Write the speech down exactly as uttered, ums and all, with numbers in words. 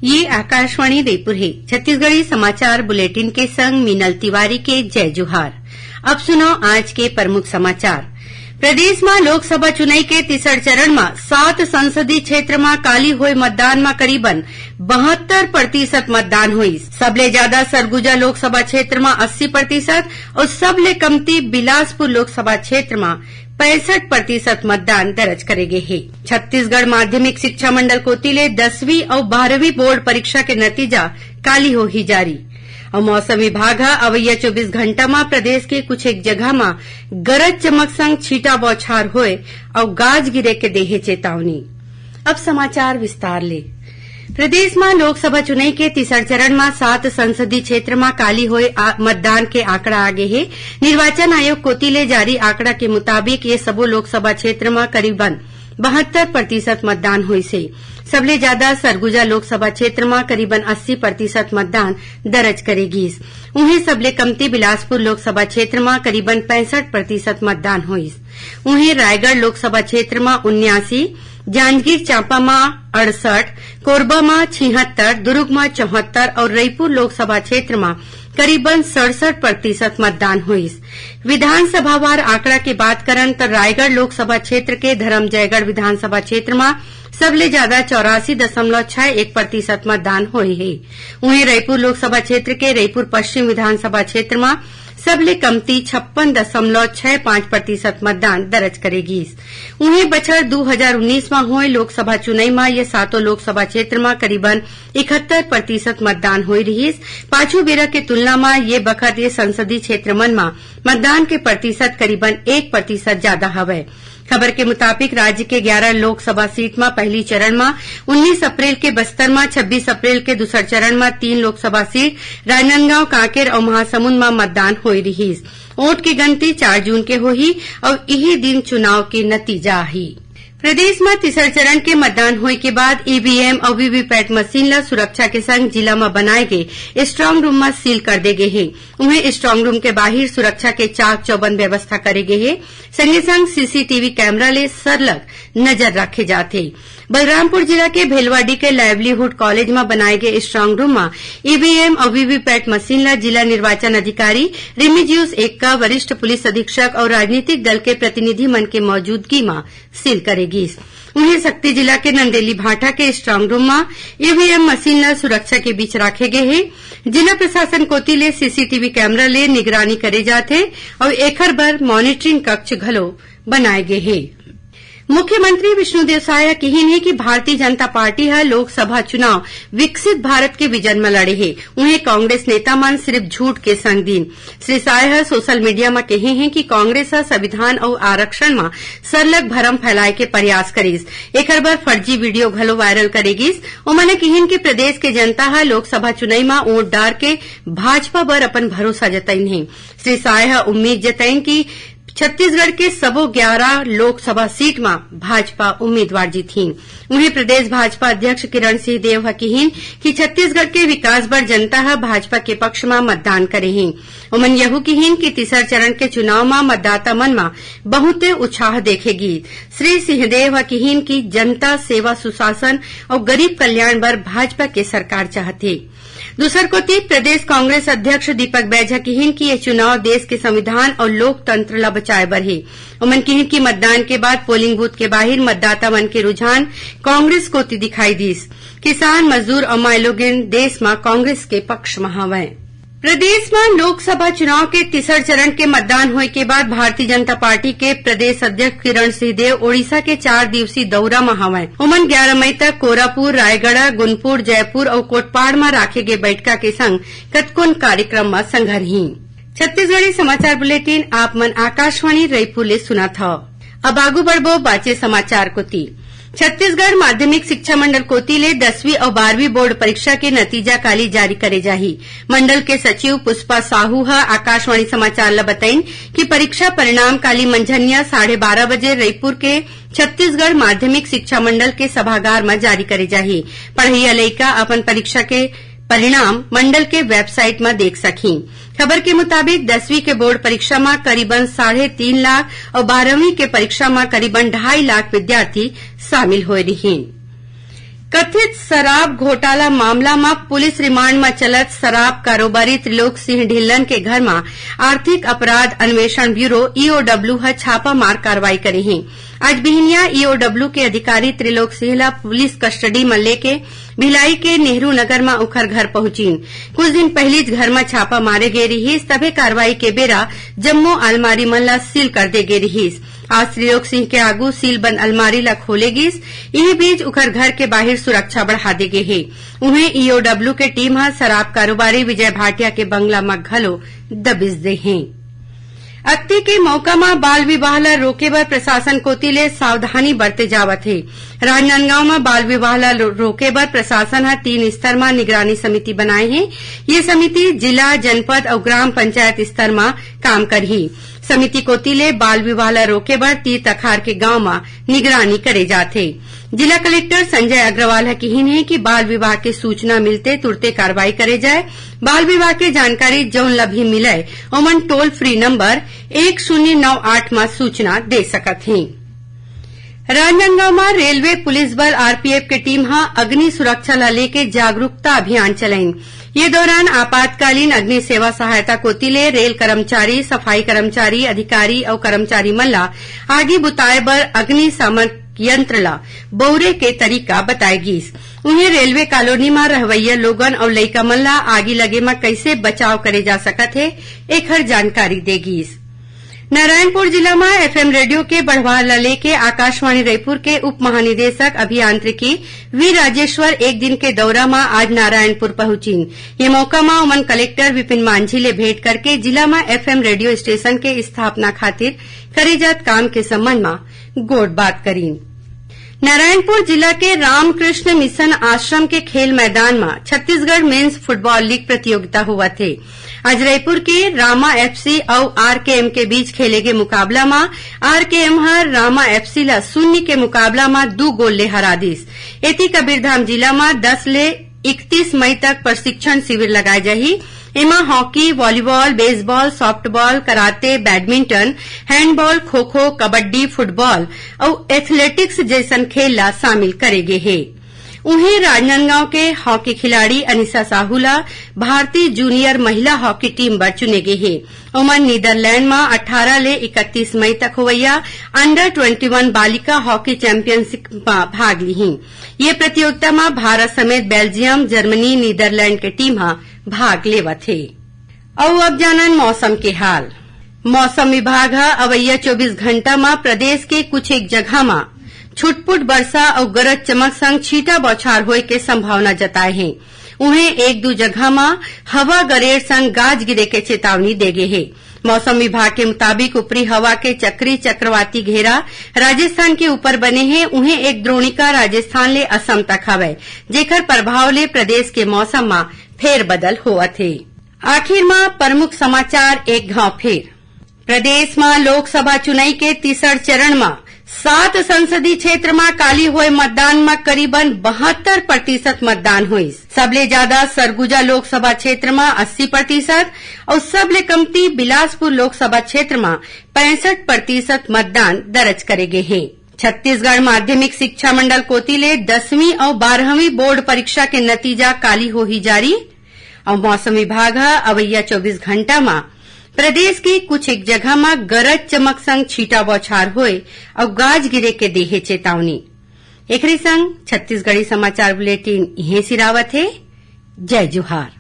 ये आकाशवाणी रईपुर हे। छत्तीसगढ़ी समाचार बुलेटिन के संग मीनल तिवारी के जय जोहार। अब सुनव आज के प्रमुख समाचार। प्रदेश म लोकसभा चुनई के तीसर चरण म सात संसदीय क्षेत्र म काली होय मतदान म करीबन बहत्तर प्रतिशत मतदान होइस। सबले जादा सरगुजा लोकसभा क्षेत्र म अस्सी प्रतिशत अउ सबले कमती बिलासपुर लोकसभा क्षेत्र म पैंसठ प्रतिशत मतदान दर्ज करे गे हे। छत्तीसगढ़ माध्यमिक शिक्षा मंडल कोति ले दसवीं अउ बारहवीं बोर्ड परीक्षा के नतीजा काली होही जारी। अउ मौसम विभाग ह अवइया चौबीस घंटा म प्रदेश के कुछ एक जगह म गरज चमक संग छींटा बौछार होय अउ गाज गिरे के देहे चेतावनी। अब समाचार विस्तार ले। प्रदेश म लोकसभा चुनई के तीसर चरण म सात संसदीय क्षेत्र म काली होय आ-, मतदान के आंकड़ा आगे हे। निर्वाचन आयोग कोति ले जारी आंकड़ा के मुताबिक, ये सबो लोकसभा क्षेत्र म करीबन बहत्तर प्रतिशत मतदान होइस हे। सबले जादा सरगुजा लोकसभा क्षेत्र म करीबन अस्सी प्रतिशत मतदान दर्ज करे गीस। उहें, सबले कमती बिलासपुर लोकसभा क्षेत्र म करीबन पैंसठ प्रतिशत मतदान होइस। उहें, रायगढ़ लोकसभा क्षेत्र म उन्यासी, जांजगीर चांपा म अड़सठ, कोरबा म छिहत्तर, दुर्ग म चौहत्तर अउ रईपुर लोकसभा क्षेत्र म करीबन सड़सठ प्रतिशत मतदान होइस। विधानसभावार आंकड़ा के बात करन, त रायगढ़ लोकसभा क्षेत्र के धरमजयगढ़ विधानसभा क्षेत्र म सबले जादा चौरासी दशमलव छह एक प्रतिशत मतदान होए हे। उहें, रईपुर लोकसभा क्षेत्र के रईपुर पश्चिम विधानसभा क्षेत्र म सबले कमती छप्पन दशमलव छह पांच प्रतिशत मतदान दर्ज करे गीस। उहें, बछर दू हजार उन्नीस म होए लोकसभा चुनई म ये सातों लोकसभा क्षेत्र म करीबन इकहत्तर प्रतिशत मतदान होए रिहिस। पाछू बेरा के तुलना म ये बखत ये संसदीय क्षेत्र मन म मतदान के प्रतिशत करीबन एक प्रतिशत जादा हवय। खबर के मुताबिक, राज्य के ग्यारह लोकसभा सीट म पहली चरण म उन्नीस अप्रैल के बस्तर म, छब्बीस अप्रैल के दूसर चरण म तीन लोकसभा सीट राजनांदगांव, कांकेर अउ महासमुंद म मतदान होए रिहिस। वोट के गनती चार जून के होही अउ इही दिन चुनाव के नतीजा आही। प्रदेश म तीसर चरण के मतदान होए के बाद ईवीएम अउ वीवीपैट मशीन ल सुरक्षा के संग जिला म बनाए गे स्ट्रांग रूम म सील कर दे गे हे। उहें, स्ट्रांग रूम के बाहिर सुरक्षा के चाक चौबंद व्यवस्था करे गे हे। संगे संग सीसीटीवी कैमरा ले सरलग नजर रखे जाथे। बलरामपुर जिला के भेलवाडी के लाइवलीहुड कॉलेज म बनाए गे स्ट्रांग रूम म ईवीएम अउ वीवीपैट मशीन ल जिला निर्वाचन अधिकारी रिमिजियुस एक्का, वरिष्ठ पुलिस अधीक्षक अउ राजनीतिक दल के प्रतिनिधि मन के मौजूदगी म सील करे गीस। उहें, सक्ती जिला के नंदेली भाठा के स्ट्रांग रूम म ईवीएम मशीन ल सुरक्षा के बीच राखे गे हे। जिला प्रशासन कोति ले सीसीटीवी कैमरा ले निगरानी करे जाथे अउ एखर बर मॉनिटरिंग कक्ष घलो बनाए गे हे। मुख्यमंत्री विष्णुदेव साय ह किहीन हे कि भारतीय जनता पार्टी ह लोकसभा चुनाव विकसित भारत के विजन म लड़े हे। उहें, कांग्रेस नेता मन सिर्फ झूठ के संग दिन। श्री साय ह सोशल मीडिया म कहे हें कि कांग्रेस ह संविधान अउ आरक्षण म सरलग भरम फैलाए के प्रयास करिस। एखर बर फर्जी वीडियो घलो वायरल करे गिस। ओमन ह किहीन कि प्रदेश के जनता ह लोकसभा चुनई म वोट डार के भाजपा बर अपन भरोसा जतइन हे। श्री साय ह उम्मीद जतइन कि छत्तीसगढ़ के सबो ग्यारह लोकसभा सीट म भाजपा उम्मीदवार जीतही। उहें, प्रदेश भाजपा अध्यक्ष किरण सिंह देव ह किहीन कि छत्तीसगढ़ के विकास बर जनता ह भाजपा के पक्ष म मतदान करे हे। ओमन यहू किहीन कि तीसर चरण के चुनाव म मतदाता मन म बहुते उत्साह देखे गीस। श्री सिंहदेव ह किहीन कि जनता सेवा, सुशासन अउ गरीब कल्याण बर भाजपा के सरकार चाहथे। दूसर कोति, प्रदेश कांग्रेस अध्यक्ष दीपक बैज ह किहीन कि ये चुनाव देश के संविधान अउ लोकतंत्र ल बचाए बर हे। ओमन किहीन कि मतदान के बाद पोलिंग बूथ के बाहिर मतदाता मन के रुझान कांग्रेस कोति दिखाई दीस। किसान, मजदूर अउ माईलोगिन देश म कांग्रेस के पक्ष म हवंय। प्रदेश म लोकसभा चुनाव के तीसर चरण के मतदान होय के बाद भारतीय जनता पार्टी के प्रदेश अध्यक्ष किरण सिंहदेव ओडिशा के चार दिवसीय दौरा म हवंय। ओमन ग्यारह मई तक कोरापुर, रायगढ़, गुनपुर, जयपुर अउ कोटपाड़ म राखे गे बैठका के संग कतकोन कार्यक्रम म संघरही। छत्तीसगढ़ी समाचार बुलेटिन आप मन आकाशवाणी रईपुर ले सुनत हव। अब आगू बढ़बो बाचे समाचार कोति। छत्तीसगढ़ माध्यमिक शिक्षा मंडल कोति ले दसवीं अउ बारहवीं बोर्ड परीक्षा के नतीजा काली जारी करे जाही। मंडल के सचिव पुष्पा साहू ह आकाशवाणी समाचार ल बताइन कि परीक्षा परिणाम काली मंझनिया साढ़े बारह बजे रईपुर के छत्तीसगढ़ माध्यमिक शिक्षा मंडल के सभागार म जारी करे जाही। पढ़इया लइका अपन परीक्षा के परिणाम मंडल के वेबसाइट म देख सकही। खबर के मुताबिक, दसवीं के बोर्ड परीक्षा म करीबन साढ़े तीन लाख अउ बारहवीं के परीक्षा म करीबन ढाई लाख विद्यार्थी शामिल होए रिहीन। कथित शराब घोटाला मामला म पुलिस रिमांड म चलत शराब कारोबारी त्रिलोक सिंह ढिल्लन के घर म आर्थिक अपराध अन्वेषण ब्यूरो, ईओडब्ल्यू, ह छापामार कार्रवाई करे हे। आज बिहनिया ईओडब्ल्यू के अधिकारी त्रिलोक सिंह ल पुलिस कस्टडी म लेके भिलाई के नेहरू नगर म ओखर घर पहुंचिन। कुछ दिन पहिलीच घर म छापा मारे गे रिहिस, तभे कार्रवाई के बेरा जम्मो अलमारी मन ल सील कर दे गे रिहिस। आज त्रिलोक सिंह के आगू सीलबंद अलमारी ल खोले गिस। इही बीच उखर घर के बाहिर सुरक्षा बढ़ा दे गे हे। उहें, ईओडब्ल्यू के टीम ह शराब कारोबारी विजय भाटिया के बंगला म घलो दबिश दे हे। अक्ति के मौका म बाल विवाह ल रोके बर प्रशासन कोति ले सावधानी बरते जावत हे। राजनांदगांव म बाल विवाह ल रो-, रोके बर प्रशासन ह तीन स्तर म निगरानी समिति बनाए हे। ये समिति जिला, जनपद अउ ग्राम पंचायत स्तर म काम करही। समिति कोति ले बाल विवाह ल रोके बर तीर तखार के गांव म निगरानी करे जाथे। जिला कलेक्टर संजय अग्रवाल ह किहिन हे कि बाल विवाह के सूचना मिलते तुरते कार्रवाई करे जाए। बाल विवाह के जानकारी जउन ल भी मिलय, ओमन टोल फ्री नंबर एक शून्य नौ आठ म सूचना दे सकत हें। राजनांदगांव म रेलवे पुलिस बल, आरपीएफ, के टीम ह अग्नि सुरक्षा ल लेके जागरूकता अभियान चलाइन। ये दौरान आपातकालीन अग्नि सेवा सहायता कोति ले रेल कर्मचारी, सफाई कर्मचारी, अधिकारी अउ कर्मचारी मन ल आगी बुताए बर अग्निशामक यंत्र ल बउरे के तरीका बताए गीस। उहें, रेलवे कॉलोनी म रहवइया लोगन अउ लइका मन ल आगी लगे म कइसे बचाव करे जा सकत हे, एखर जानकारी दे गीस। नारायणपुर जिला म एफएम रेडियो के बढ़वार ल लेके आकाशवाणी रायपुर के उप महानिदेशक अभियांत्रिकी वी राजेश्वर एक दिन के दौरा म आज नारायणपुर पहुंचिन। ये मौका म ओमन कलेक्टर विपिन मांझी ले भेंट करके जिला म एफएम रेडियो स्टेशन के स्थापना खातिर करे जात काम के संबंध म गोठ बात करीन। नारायणपुर जिला के रामकृष्ण मिशन आश्रम के खेल मैदान म छत्तीसगढ़ मेंस फुटबॉल लीग प्रतियोगिता होवत हे। आज रायपुर के रामा एफसी अउ आरकेएम के बीच खेले गे मुकाबला म आरकेएम ह रामा एफसी ल शून्य के मुकाबला म दू गोल ले हरा दिस। एती कबीरधाम जिला म दस ले इकतीस मई तक प्रशिक्षण शिविर लगाए जाही। एमा hockey, volleyball, baseball, softball, karate, badminton, handball, kho-kho, kabaddi, football अउ एथलेटिक्स जइसन खेल ला शामिल करे गे हे। उहें, राजनांदगांव के हॉकी खिलाड़ी अनिशा साहू ला भारतीय जूनियर महिला हॉकी टीम बर चुने गे हे। ओमन नीदरलैंड म अट्ठारह ले इकतीस मई तक होवइया अंडर ट्वेंटी वन बालिका हॉकी चैंपियनशिप म भाग लिही। ये प्रतियोगिता म भारत समेत बेल्जियम, जर्मनी, नीदरलैंड के टीम ह भाग लेवत हे। अउ अब जानन मौसम के हाल। मौसम विभाग ह अवइया चौबीस घंटा म प्रदेश के कुछ एक जगह म छुटपुट बरसा अउ गरज चमक संग छींटा बौछार होए के संभावना जताए हे। उहें, एक दू जगह म हवा गरेर संग गाज गिरे के चेतावनी दे गे हे। मौसम विभाग के मुताबिक, ऊपरी हवा के चक्री चक्रवाती घेरा राजस्थान के ऊपर बने हे। उहें, एक द्रोणिका राजस्थान ले असम तक हवय, जेकर प्रभाव ले प्रदेश के मौसम म फेरबदल होवत हे। आखिर म प्रमुख समाचार एक घाव फेर। प्रदेश म लोकसभा चुनई के तीसर चरण म सात संसदीय क्षेत्र म काली होए मतदान म करीबन बहत्तर प्रतिशत मतदान होइस। सबले ज्यादा सरगुजा लोकसभा क्षेत्र म अस्सी प्रतिशत अउ सबले कमती बिलासपुर लोकसभा क्षेत्र म पैंसठ प्रतिशत मतदान दर्ज करे गे हे। छत्तीसगढ़ माध्यमिक शिक्षा मंडल कोति ले दसवीं अउ बारहवीं बोर्ड परीक्षा के नतीजा काली होही जारी। अउ मौसम विभाग ह अवइया चौबीस घंटा म प्रदेश के कुछ एक जगह म गरज चमक संग छींटा बौछार होए अउ गाज गिरे के देहे चेतावनी। एकरे संग छत्तीसगढ़ी समाचार बुलेटिन इहें सिरावत हे। जय जोहार।